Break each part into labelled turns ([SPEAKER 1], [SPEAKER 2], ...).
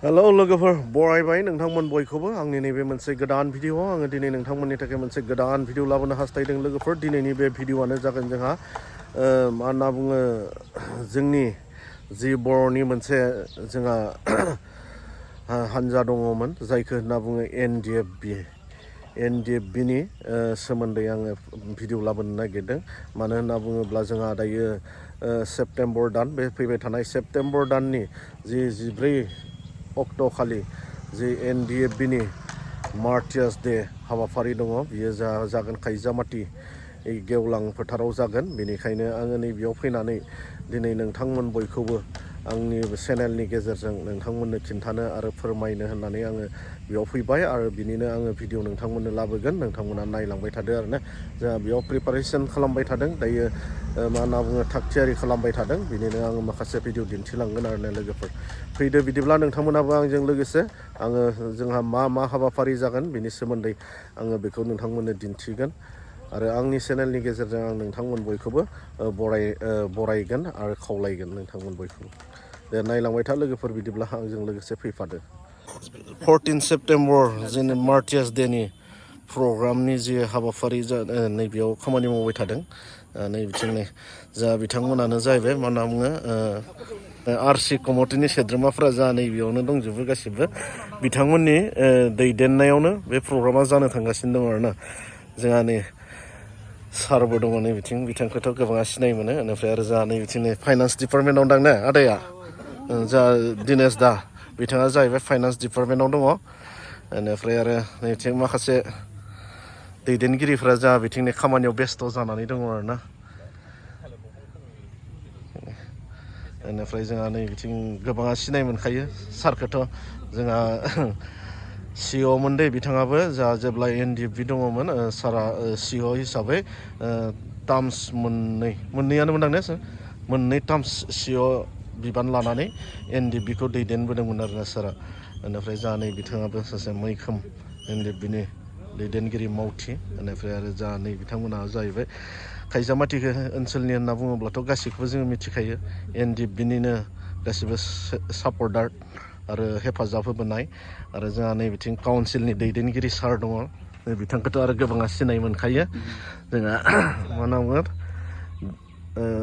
[SPEAKER 1] Hello लोगोफोर बरायबाय नोंथांमोन बयखौबो आंनि नैबे मोनसे गोदान भिडिअ आङो दिनै नोंथांमोननि थाखाय मोनसे गोदान भिडिअ लाबोनो हास्थायदों लोगोफोर दिनैनि बे भिडिअआनो जागोन जोंहा मा होनना बुङो जोंनि जि बर'नि मोनसे जोंहा हानजा दङमोन जायखौ होनना बुङो NDFBनि सोमोन्दै आङो भिडिअ लाबोनो नागिरदों मानो होनना बुङोब्ला जोंहा दायो सेप्तेम्बर दान बे फैबाय थानाय सेप्तेम्बर दाननि जि 14 अक्ट'खालि जि NDFBनि मार्टियार्स डे हाबाफारि दङ बियो जागोन खायजामाति गेवलां फोथाराव जागोन बेनिखायनो आङो नैबेयाव फैनानै दिनै नोंथांमोन बयखौबो आंनि चेनेलनि गेजेरजों नोंथांमोननो खिन्थानो आरो फोरमायनो होननानै आङो बेयाव फैबाय आरो बिनिनो आङो भिडिअ नोंथांमोननो लाबोगोन नोंथांमोना नायलांबाय थादो आरोना जोंहा बेयाव प्रिपारेसन खालामबाय थादों दायो मा होनना बुङो थागथियारि खालामबाय थादों बिनिनो आङो माखासे भिडिअ दिन्थिलांगोन आरोना लोगोफोर फैदो बिदिब्ला नोंथांमोनाबो आंजों लोगोसे आङो जोंहा मा हाबाफारि जागोन बिनि सोमोन्दै आङो बेखौ नोंथांमोननो दिन्थिगोन आरो आंनि चेनेलनि गेजेरजों आं नोंथांमोन बयखौबो बरायगोन आरो खावलायगोन नोंथांमोन बयखौबो दे नायलांबाय था लोगोफोर बिदिब्ला आंजों लोगोसे फैफादो 14 सेप्तेम्बर जोंनि मार्टियार्स डेनि प्रग्रामनि जि हाबाफारि नैबेयाव खामानि मावबाय थादों नैबिथिंनि जा बिथांमोनानो जाहैबाय मा होनना बुङो RC कमिटिनि सोद्रोमाफ्रा जा नैबेयावनो दंजोबो गासिबो बिथांमोननि दैदेननायावनो बे प्रग्रामा जानो थांगासिनो दं आरोना जोंहा नै सारबो दङ नै बिथिं बिथांखौथ' गोबाङा सिनाय मोनो बेनिफ्राय आरो जोंहा नै बिथिं फाइनान्स डिपार्टमेन्टआव दं ना आदाया जा दिनेश दा बिथाङा जाहैबाय फाइनान्स डिपार्टमेन्टआव दङ बेनिफ्राय आरो नैथिं माखासे दैदेनगिरिफ्रा जा बिथिंनि खामानियाव बेस्थ' जानानै दङ आरोना बेनिफ्राय जोंहा नै बिथिं गोबाङा सिनाय मोनखायो सारखौथ' जोंहा CEO मोन दै बिथाङाबो जा जेब्ला NDFB दङमोन सारा CEO हिसाबै टार्म्स मोननैयानो मोनदां ने मोननै टार्म्स CEO बिबान लानानै NDFBखौ दैदेनबोदोंमोन आरोना सारा बेनिफ्राय जा नै बिथाङाबो सासे मैखोम NDFBनि दैदेनगिरि मावथि बेनिफ्राय आरो जा नै बिथांमोना जाहैबाय खायजामाति ओनसोलनि होनना बुङोब्लाथ' गासैखौबो जोङो मिथिखायो NDFBनिनो गासिबो सापर्टार आरो हेफाजाब होबोनाय आरो जोंहा नै बिथिं काउन्सिलनि दैदेनगिरि सार दङ बिथांखौथ' आरो गोबाङा सिनाय मोनखायो जोंहा मा होनना बुङो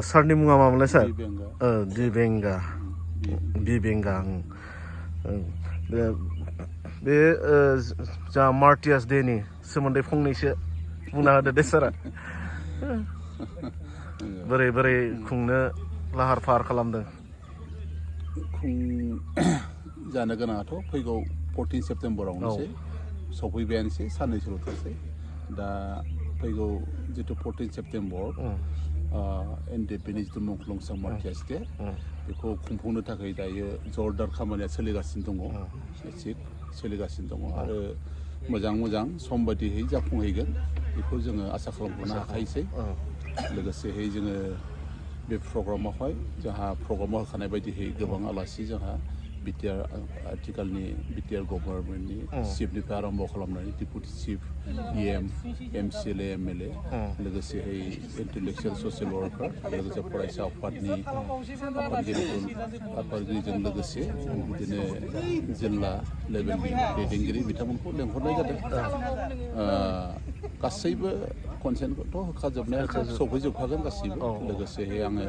[SPEAKER 1] सारनि मुङा मामोनलाय सार बिबेंगा बे जा मार्टियार्स डेनि सोमोन्दै फंनैसो बुंना होदो दे सारा बोरै खुंनो लाहार फाहार खालामदों
[SPEAKER 2] जानो गोनाङाथ' फैगौ 14 सेप्तेम्बरावनोसै सफैबायानोसै साननैसोल' थासै दा फैगौ जिथु 14 सेप्तेम्बर NDFBनि जिथु मुंख्लंसां मार्टियार्स डे बेखौ खुंफुंनो थाखाय दायो जरदार खामानिया सोलिगासिनो दङ सोलिगासिनो दङ आरो मोजां सम बायदियै जाफुंहैगोन बेखौ जोङो आसा खालामनो हाखायोसै लोगोसेहै जोङो बे प्रग्रामावहाय जोंहा प्रग्रामाव होखानाय बायदियै गोबां आलासि जोंहा आथिखालनि बिटिआर गभर्नमेन्टनि चिफनिफ्राय आरम्भ खालामनानै deputy chief EM MCLA MLA लोगोसेहै इन्टेलेक्सुयेल ससियेल वार्कार लोगोसे फरायसा आफादगिरिजों लोगोसे बिदिनो जिल्ला लेभेलनि दैदेनगिरि बिथांमोनखौ लेंहरनाय जादों गासैबो कनसेन्टखौथ' होखाजोबनाया सफैजोबखागोन गासैबो लोगोसेहै आङो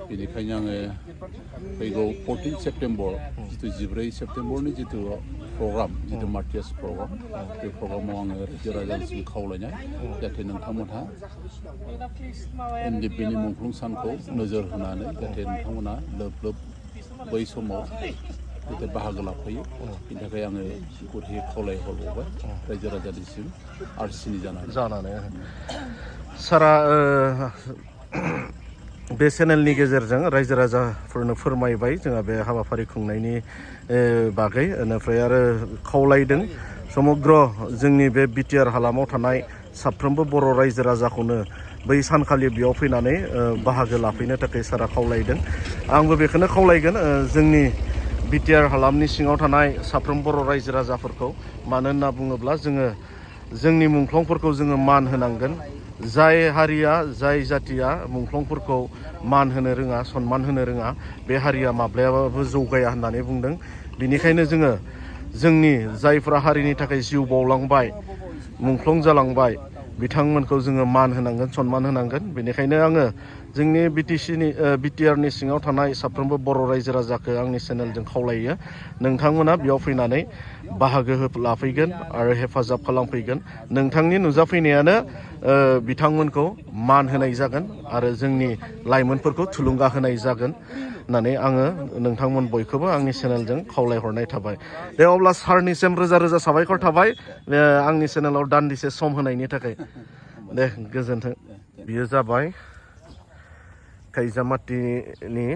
[SPEAKER 2] बेनिखायनो आङो फैगौ 14 सेप्तेम्बर जिथु 14 सेप्तेम्बरनि जिथु प्रग्राम जिथु मार्टियार्स प्रग्राम बे प्रग्रामाव आङो रायजो राजानिसिम खावलायनाय जाहाथे नोंथांमोनहा NDFBनि मुंख्लं सानखौ नोजोर होनानै जाहाथे नोंथांमोना लोब बै समाव जाहाथे बाहागो लाफैयो बेनि थाखाय आङो गुरैयै खावलायहरबावबाय रायजो राजानिसिम RCनि जानानै
[SPEAKER 1] सारा बे चेनेलनि गेजेरजों रायजो राजाफोरनो फोरमायबाय जोंहा बे हाबाफारि खुंनायनि बागै बेनिफ्राय आरो खावलायदों समग्र जोंनि बे बिटिआर हालामाव थानाय साफ्रोमबो बर' रायजो राजाखौनो बै सानखालि बेयाव फैनानै बाहागो लाफैनो थाखाय सारा खावलायदों आंबो बेखौनो खावलायगोन जोंनि बिटिआर हालामनि सिङाव थानाय साफ्रोम बर' रायजो राजाफोरखौ मानो होनना बुङोब्ला जोङो जोंनि मुंख्लंफोरखौ जोङो मान होनांगोन जाय हारिया जाय जातिया मुंख्लंफोरखौ मान होनो रोङा सन्मान होनो रोङा बे हारिया माब्लाबाबो जौगाया होननानै बुंदों बेनिखायनो जोङो जोंनि जायफ्रा हारिनि थाखाय जिउ बावलांबाय मुंख्लं जालांबाय बिथांमोनखौ जोङो मान होनांगोन सन्मान होनांगोन बेनिखायनो आङो जोंनि बिटिआरनि सिङाव थानाय साफ्रोमबो बर' रायजो राजाखौ आंनि चेनेलजों खावलायो नोंथांमोना बेयाव फैनानै बाहागो लाफैगोन आरो हेफाजाब खालामफैगोन नोंथांनि नुजाफैनायानो बिथांमोनखौ मान होनाय जागोन आरो जोंनि लाइमोनफोरखौ थुलुंगा होनाय जागोन होननानै आङो नोंथांमोन बयखौबो आंनि चेनेलजों खावलायहरनाय थाबाय दे अब्ला सारनिसिम रोजा रोजा साबायखर थाबाय आंनि चेनेलाव दान्दिसे सम होनायनि थाखाय दे गोजोन्थों बियो जाबाय काइजामाटिनि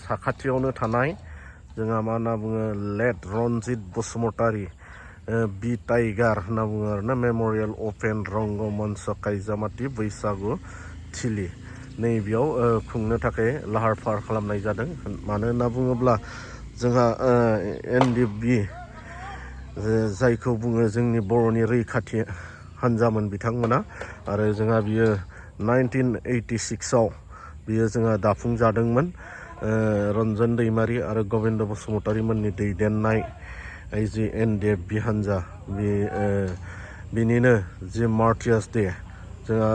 [SPEAKER 1] साखाथियावनो थानाय जोंहा मा होनना बुङो लेट रनजित बसुमतारी बि टाइगार होनना बुङो आरोना मेम'रियेल अपेन रंगमन्च काइजामाटि बैसागु थिलि नैबेयाव खुंनो थाखाय लाहार फाहार खालामनाय जादों मानो होनना बुङोब्ला जोंहा NDFB जायखौ बुङो जोंनि बर'नि रैखाथि हान्जामोन बिथांमोना आरो जोंहा बियो 1986आव बियो जोंहा दाफुंजादोंमोन रन्जन दैमारि आरो गबिन्द बसुमतारी मोननि दैदेननाय जि NDFB हान्जा बिनिनो जि मार्टियार्स डे जोंहा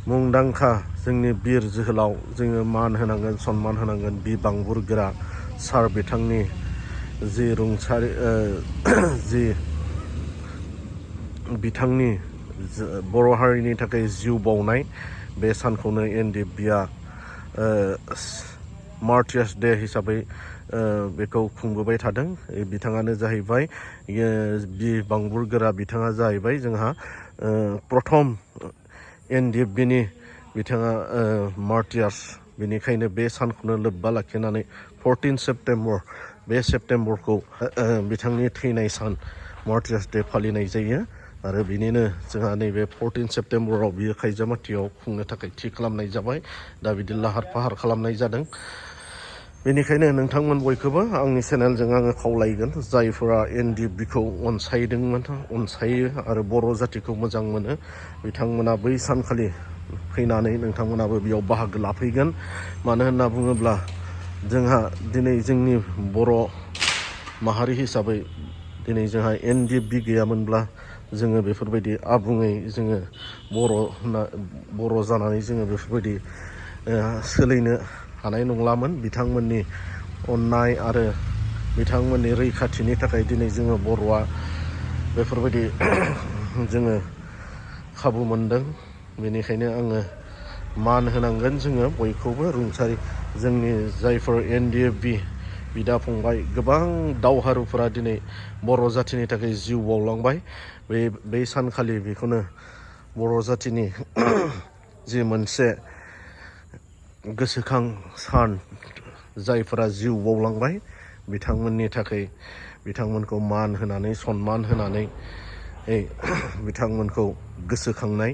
[SPEAKER 1] मुंदांखा जोंनि बिर जोहोलाव जोङो मान होनांगोन सन्मान होनांगोन बांबुरगोरा सार बिथांनि जि रुंसारि जि बिथांनि बर' हारिनि थाखाय जिउ बावनाय बे सानखौनो NDFBआ मार्टियार्स डे हिसाबै बेखौ खुंबोबाय थादों बिथाङानो जाहैबाय बांबुरगोरा बिथाङा जाहैबाय जोंहा प्रथम NDFBनि बिथाङा मार्टियार्स बेनिखायनो बे सानखौनो लोब्बा लाखिनानै 14 सेप्टेम्बर बे सेप्टेम्बरखौ बिथांनि थैनाय सान मार्टियार्स डे फालिनाय जायो आरो बिनिनो जोंहा नैबे 14 सेप्टेम्बराव बियो काइजामाटियाव खुंनो थाखाय थि खालामनाय जाबाय दा बिदि लाहार फाहार खालामनाय जादों बेनिखायनो नोंथांमोन बयखौबो आंनि चेनेलजों आङो खावलायगोन जायफोरा NDFBखौ अनसायो आरो बर' जाथिखौ मोजां मोनो बिथांमोना बै सानखालि फैनानै नोंथांमोनाबो बेयाव बाहागो लाफैगोन मानो होनना बुङोब्ला जोंहा दिनै जोंनि बर' माहारि हिसाबै दिनै जोंहा NDFB गैयामोनब्ला जोङो बेफोरबायदि आबुङै जोङो बर' जानानै जोङो बेफोरबायदि सोलिनो हानाय नंलामोन बिथांमोननि अननाय आरो बिथांमोननि रैखाथिनि थाखाय दिनै जोङो बर'आ बेफोरबायदि जोङो खाबु मोनदों बेनिखायनो आङो मान होनांगोन जोङो बयखौबो रुंसारि जोंनि जायफोर NDFB बिदा फंबाय गोबां दावहारुफोरा दिनै बर' जाथिनि थाखाय जिउ बावलांबाय बै सानखालि बेखौनो बर' जाथिनि जि मोनसे गोसोखां सान जायफोरा जिउ बावलांबाय बिथांमोननि थाखाय बिथांमोनखौ मान होनानै सन्मान होनानै बिथांमोनखौ गोसोखांनाय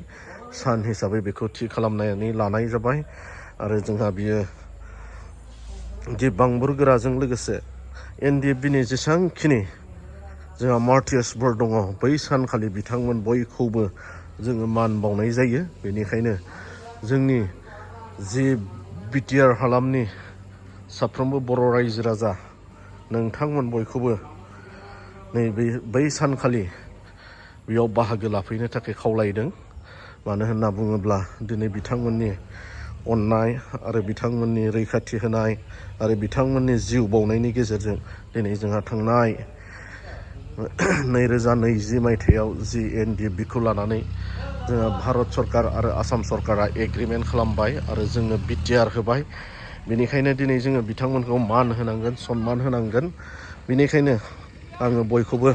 [SPEAKER 1] सान हिसाबै बेखौ थि खालामनानै लानाय जाबाय आरो जोंहा बियो बांबुरगोराजों लोगोसे NDFBनि जेसेबांखिनि जोंहा मार्टियार्सफोर दङ बै सानखालि बिथांमोन बयखौबो जोङो मान बावनाय जायो बेनिखायनो जोंनि जि बिटिआर हालामनि साफ्रोमबो बर' रायजो राजा नोंथांमोन बयखौबो बै सानखालि बेयाव बाहागो लाफैनो थाखाय खावलायदों मानो होनना बुङोब्ला दिनै बिथांमोननि अननाय आरो बिथांमोननि रैखाथि होनाय आरो बिथांमोननि जिउ बावनायनि गेजेरजों दिनै जोंहा थांनाय 2020 मायथाइयाव जि NDFBखौ लानानै जोंहा भारत सरकार आरो आसाम सरकारा एग्रिमेन्ट खालामबाय आरो जोंनो बिटिआर होबाय बेनिखायनो दिनै जोङो बिथांमोनखौ मान होनांगोन सन्मान होनांगोन बेनिखायनो आङो बयखौबो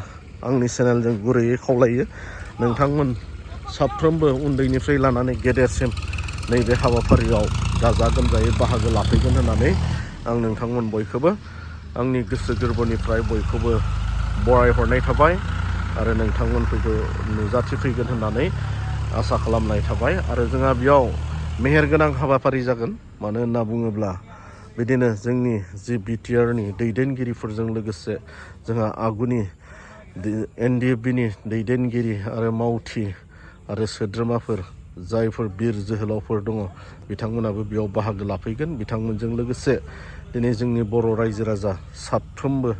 [SPEAKER 1] आंनि चेनेलजों गुरैयै खावलायो नोंथांमोन साफ्रोमबो उन्दैनिफ्राय लानानै गेदेरसिम नैबे हाबाफारियाव गाजा गोमजायै बाहागो लाफैगोन होननानै आं नोंथांमोन बयखौबो आंनि गोसो गोरबोनिफ्राय बयखौबो बरायहरनाय थाबाय आरो नोंथांमोनखौ नुजाथिफैगोन होननानै आसा खालामनाय थाबाय आरो जोंहा बेयाव मेहेरगोनां हाबाफारि जागोन मानो होनना बुङोब्ला बिदिनो जोंनि जि बिटिआरनि दैदेनगिरिफोरजों लोगोसे जोंहा आगुनि NDFBनि दैदेनगिरि आरो मावथि आरो सोद्रोमाफोर जायफोर बिर जोहोलावफोर दङ बिथांमोनाबो बेयाव बाहागो लाफैगोन बिथांमोनजों लोगोसे दिनै जोंनि बर' रायजो राजा साफ्रोमबो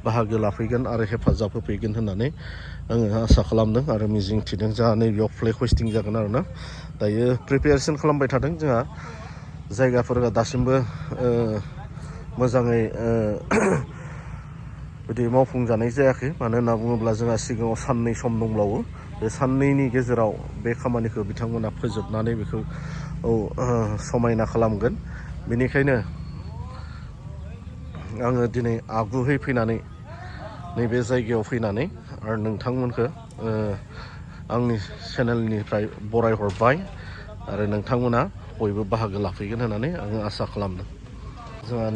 [SPEAKER 1] बाहागो लाफैगोन आरो हेफाजाब होफैगोन होननानै आङो आसा खालामदों आरो मिजिं थिदों। जोंहा नैबेयाव फ्लेग हस्टिं जागोन आरोना दायो प्रिपेरेसन खालामबाय थादों। जोंहा जायगाफोरा दासिमबो मोजाङै बिदि मावफुंजानाय जायाखै। मानो होनना बुङोब्ला जोंहा सिगाङाव साननै सम दंबावो। बे साननैनि गेजेराव बे खामानिखौ बिथांमोना फोजोबनानै बेखौ समायना खालामगोन। बेनिखायनो आङो दिनै आगुहै फैनानै नैबे जायगायाव फैनानै आरो नोंथांमोनखौ आंनि चेनेलनिफ्राय बरायहरबाय आरो नोंथांमोना बयबो बाहागो लाफैगोन होननानै आङो आसा खालामदों। जोंहा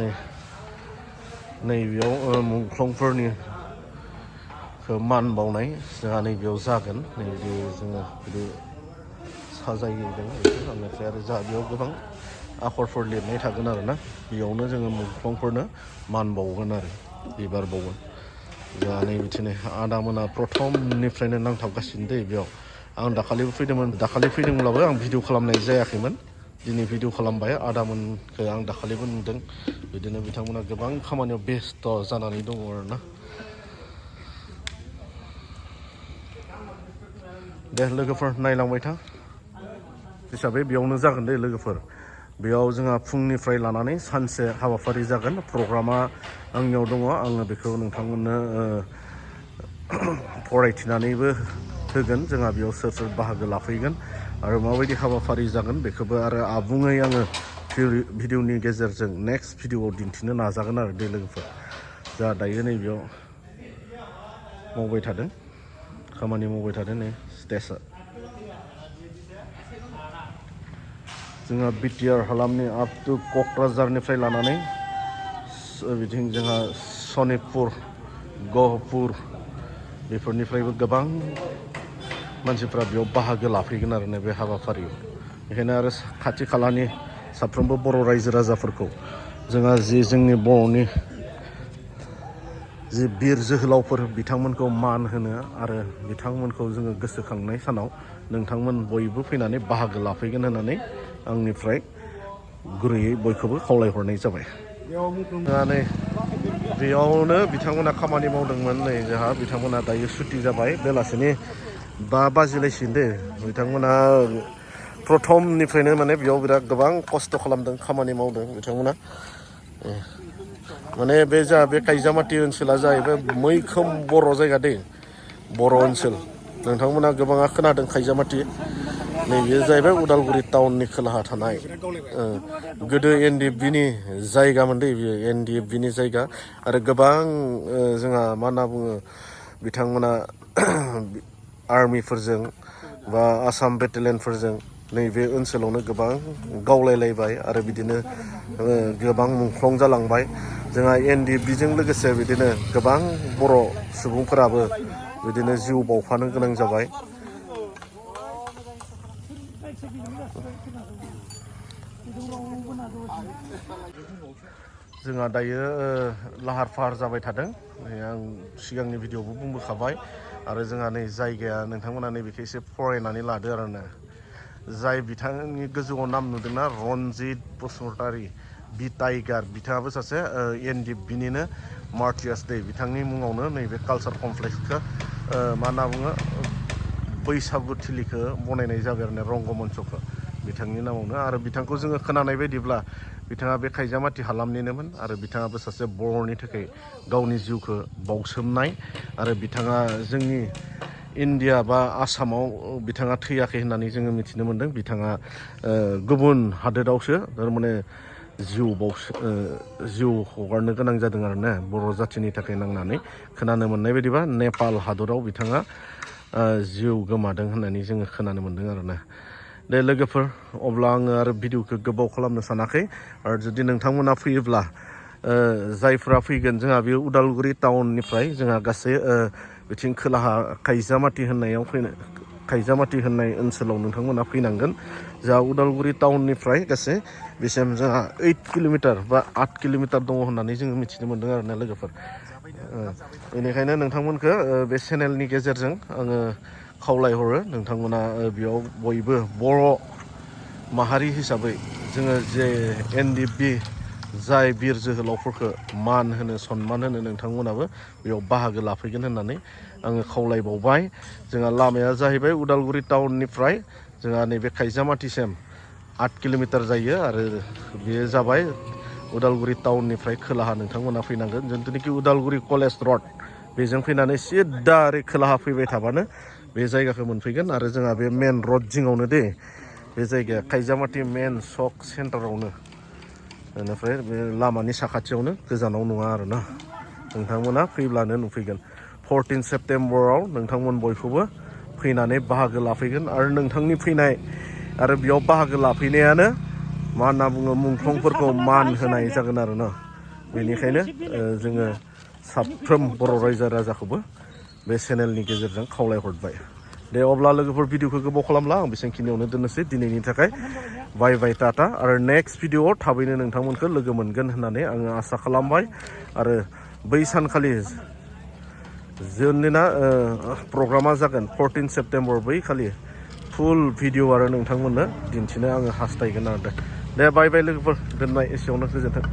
[SPEAKER 1] नैबेयाव मुंख्लंफोरनि मान बावनाय जोंहा नैबेयाव जागोन। नैबे जोङो बिदि साजायदों बेनिफ्राय आरो जोंहा बेयाव गोबां आखरफोर लिरनाय थागोन आरोना बेयावनो जोङो मुंख्लंफोरनो मान बावगोन आरो बिबार बावगोन। जोंहा नै बिदिनो आदामोना प्रथमनिफ्रायनो नांथाबगासिनो दै बेयाव। आं दाखालिबो फैदोंमोन, दाखालि फैदोंब्लाबो आं भिडिअ खालामनाय जायाखैमोन। दिनै भिडिअ खालामबाय। आदामोनखौ आं दाखालिबो नुदों। बिदिनो बिथांमोना गोबां खामानियाव बेस्थ' जानानै दङ आरोना। दे लोगोफोर नायलांबाय था हिसाबै बेयावनो जागोन दे लोगोफोर। बेयाव जोंहा फुंनिफ्राय लानानै सानसे हाबाफारि जागोन। प्रग्रामा आंनियाव दङ, आङो बेखौ नोंथांमोननो फरायथिनानैबो होगोन। जोंहा बेयाव सोर सोर बाहागो लाफैगोन आरो माबायदि हाबाफारि जागोन बेखौबो आरो आबुङै आङो भिडिअनि गेजेरजों नेक्स्ट भिडिअआव दिन्थिनो नाजागोन आरो दे लोगोफोर। जा दायो नैबेयाव मावबाय थादों, खामानि मावबाय थादों नै स्टेजआ। जोंहा बिटिआर हालामनि आप टु क'क्राझारनिफ्राय लानानै बिथिं जोंहा सनितपुर, गहपुर बेफोरनिफ्रायबो गोबां मानसिफ्रा बेयाव बाहागो लाफैगोन आरो बे हाबाफारियाव। बेखायनो आरो खाथि खालानि साफ्रोमबो बर' रायजो राजाफोरखौ जोंहा जोंनि बर'नि बिर जोहोलावफोर बिथांमोनखौ मान होनो आरो बिथांमोनखौ जोङो गोसोखांनाय सानाव नोंथांमोन बयबो फैनानै बाहागो लाफैगोन होननानै आंनिफ्राय गुरैयै बयखौबो खावलायहरनाय जाबाय। जोंहा नै बेयावनो बिथांमोना खामानि मावदोंमोन। नै जोंहा बिथांमोना दायो सुटि जाबाय। बेलासिनि 5 बाजिलायसिगोन दे। बिथांमोना प्रथमनिफ्रायनो माने बेयाव बिराद गोबां खस्थ' खालामदों, खामानि मावदों बिथांमोना। माने बे जा बे काजियामाति ओनसोला जाहैबाय मैखोम बर' जायगा दै, बर' ओनसोल। नोंथांमोना गोबाङा खोनादों काजियामाति। नैबेयो जाहैबाय उदालगुरि टाउननि खोलाहा थानाय गोदो NDFBनि जायगामोन दै बेयो, NDFBनि जायगा। आरो गोबां जोंहा मा होनना बुङो बिथांमोना आर्मिफोरजों बा आसाम बेटेलियनफोरजों नैबे ओनसोलावनो गोबां गावलायलायबाय आरो बिदिनो गोबां मुंख्लं जालांबाय। जोंहा NDFBजों लोगोसे बिदिनो गोबां बर' सुबुंफोराबो बिदिनो जिउ बावफानो गोनां जाबाय। जोंहा दायो लाहार फाहार जाबाय थादों। आं सिगांनि भिडिअआवबो बुंबोखाबाय आरो जोंहा नै जायगाया नोंथांमोना नैबेखौ एसे फरायनानै लादो आरोना। जाय बिथांनि गोजौआव नाम नुदोंना रनजित बसुमतारी बि टाइगार, बिथाङाबो सासे NDFBनिनो मार्टियार्स डे। बिथांनि मुङावनो नैबे कालचार कमप्लेक्सखौ मा होनना बुङो बैसागु थिलिखौ बनायनाय जाबाय आरो रंगमन्चखौ बिथांनि नामावनो। आरो बिथांखौ जोङो खोनानाय बायदिब्ला बिथाङा बे काजियामाति हालामनिनोमोन आरो बिथाङाबो सासे बर'नि थाखाय गावनि जिउखौ बावसोमनाय आरो बिथाङा जोंनि इन्डिया बा आसामाव बिथाङा थैयाखै होननानै जोङो मिथिनो मोन्दों। बिथाङा गुबुन हादोरावसो थारमाने जिउ हगारनो गोनां जादों आरोना बर' जाथिनि थाखाय नांनानै। खोनानो मोननाय बायदिबा नेपाल हादराव बिथाङा जिउ गोमादों होननानै जोङो खोनानो मोन्दों आरोना। दे लोगोफोर, अब्ला आङो आरो भिडिअखौ गोबाव खालामनो सानाखै। आरो जुदि नोंथांमोना फैयोब्ला जायफ्रा फैगोन, जोंहा बे उदालगुरि टाउननिफ्राय जोंहा गासै बिथिं खोलाहा काजियामाति होननाय ओनसोलाव नोंथांमोना फैनांगोन। जोंहा उदालगुरि टाउननिफ्राय गासै बेसिम जोंहा 8 किल'मिटार बा 8 किल'मिटार दङ होननानै जोङो मिथिनो मोन्दों आरोना लोगोफोर। बेनिखायनो नोंथांमोनखौ बे चेनेलनि गेजेरजों आङो खावलायहरो, नोंथांमोना बेयाव बयबो बर' माहारि हिसाबै जोङो जे NDFB जाय बिर जोहोलावफोरखौ मान होनो सन्मान होनो नोंथांमोनाबो बेयाव बाहागो लाफैगोन होननानै आङो खावलायबावबाय जोंहा लामाया जाहैबाय उदालगुरि टाउननिफ्राय जोंहा नैबे खायजामाथिसिम 8 किल'मिटार जायो आरो बेयो जाबाय उदालगुरि टाउननिफ्राय खोलाहा नोंथांमोना फैनांगोन जिथुनाखि उदालगुरि कलेज रड बेजों फैनानै सिदा ओरै खोलाहा फैबाय थाबानो बे जायगाखौ मोनफैगोन आरो जोंहा बे मेन रड जिङावनो दे बे जायगाया खायजामाथि मेन चौक सेन्टारावनो बेनिफ्राय बे लामानि साखाथियावनो गोजानाव नङा आरोना नोंथांमोना फैब्लानो नुफैगोन 14 सेप्तेम्बराव नोंथांमोन बयखौबो फैनानै बाहागो लाफैगोन आरो नोंथांनि फैनाय आरो बेयाव बाहागो लाफैनायानो मा होनना बुङो मुंख्लंफोरखौ मान होनाय जागोन आरोना बेनिखायनो जोङो साफ्रोम बर' रायजो राजाखौबो बे चेनेलनि गेजेरजों खावलायहरबाय दे अब्ला लोगोफोर भिडिअखौ गोबाव खालामला आं बेसेबांखिनियावनो दोननोसै दिनैनि थाखाय बाय बाय टाटा आरो नेक्स्ट भिडिअआव थाबैनो नोंथांमोनखौ लोगो मोनगोन होननानै आङो आसा खालामबाय आरो बै सानखालि जोंनिना प्रग्रामा जागोन 14 सेप्तेम्बर बै खालि फुल भिडिअ आरो नोंथांमोननो दिन्थिनो आङो हास्थायगोन आरो दे बाय बाय लोगोफोर दोननाय एसेयावनो गोजोन्थों